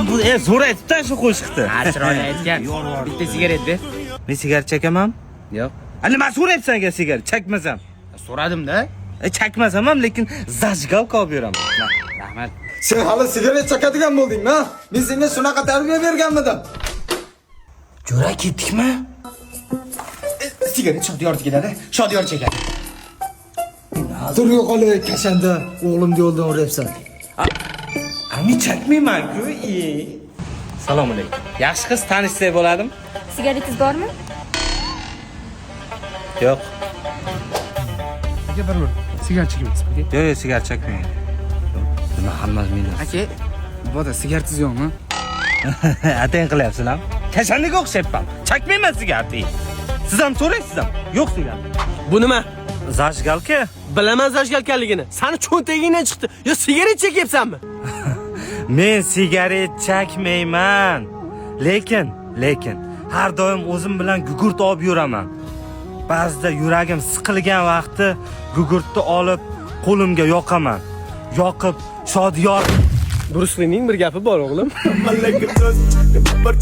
Bu zo'r aytibdi shu qo'shiqni. Ha, chiroyli aytgan. Bitta sigaret ber. Men sigaret chekaman. Yo'q. A, nima so'rayapsan agar sigaret chakmasam? So'radim-da. Chakmasam ham, lekin зажигалка olib beraman. Rahmat. Sen hali sigaret chakadigan bo'ldingmi, ha? Men senga shunaqa tarbiya berganmidim? Jo'ra, ketdikmi? Sigaret Shodiyor keladi. Shodiyor chekadi. Tur, yo'qol, kashanda, o'g'limni yo'ldan uryapsan. A, men chakmayman-ku. Salom alaykum. Yaxshi qiz, tanishsak bo'ladimi? Sigaretingiz bormi? Yo'q. Aka, bir minut. Sigaret chekmaysiz, aka? Yo'q, sigaret chakmayman. Nima hammasi mendan? Aka, boda sigaretingiz yo'qmi? Atayin qilyapsizlar. Kashandaga o'xshayapman. Chakmayman sigaret. Siz ham so'raysiz ham. Yo'q sigaret. Bu nima? Зажигалка? Bilaman зажигалка ligini. Sani cho'ntagingdan chiqdi. Yo sigaret chekyapsanmi? Men sigaret chakmayman. Lekin har doim o'zim bilan gugurt olib yuraman. Ba'zida yuragim siqilgan vaqti gugurtni olib qo'limga yoqaman. Yoqib Shodiyor Brus Lining bir gapi bor, o'g'lim. Bir